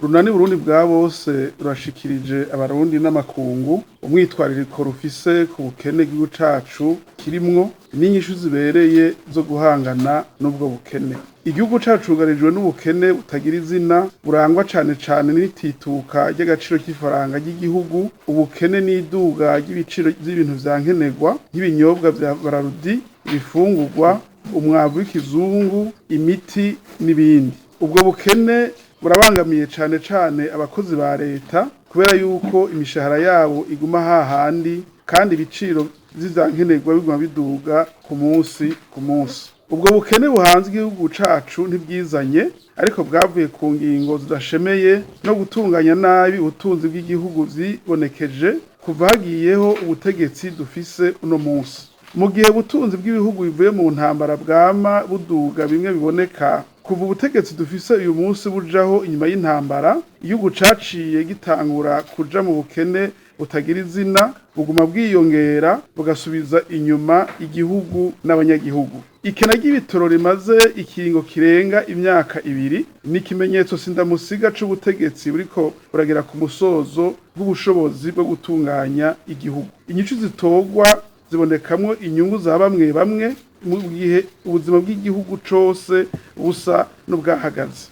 Urunani Burundi bwa bose rurashikirije abarundi n'amakungu umwitwaririko rufise ku bukene bw'igihugu cacu kirimwo n'inyishu zibereye zo guhangana n'ubwo bukene. Igihugu cacu cugarijwe n'ubukene butagira izina, burangwa cane cane n'itituka ry'agaciro k'ifaranga ry'igihugu, ubukene n'iduga ry'ibiciro vy'ibintu vya nkenerwa nk'ibinyobwa vya Brarudi, ibifungurwa, umwavu w'ikizungu, imiti n'ibindi. Ubwo bukene burabangamiye cane cane abakozi ba leta kubera yuko imishahara yabo iguma hahandi kandi ibiciro vy'ivyankenerwa biguma biduga ku munsi ku munsi. Ubwo bukene buhanze igihugu cacu ntibwizanye, ariko bwavuye ku ngingo zidashemeye no gutunganya nabi ubutunzi bw'igihugu vyibonekeje kuva hagiyeho ubutegetsi dufise uno munsi. Mu gihe ubutunzi bw'ibihugu bivuye mu ntambara bwama buduga bimwe biboneka, kuva ubutegetsi dufise uyu munsi bujaho inyuma y'intambara, igihugu caciye gitangura kuja mu bukene butagira izina, buguma bwiyongera bugasubiza inyuma igihugu n'abanyagihugu. Ikena ry'ibitoro rimaze ikiringo kirenga imyaka 2 ni ikimenyetso sindamusiga c'ubutegetsi buriko buragera ku musozo bw'ubushobozi bwo gutunganya igihugu. Inyishu zitorwa zibonekamwo inyungu za bamwe bamwe mu gihe ubuzima bw'igihugu cose busa n'ubwahagaze.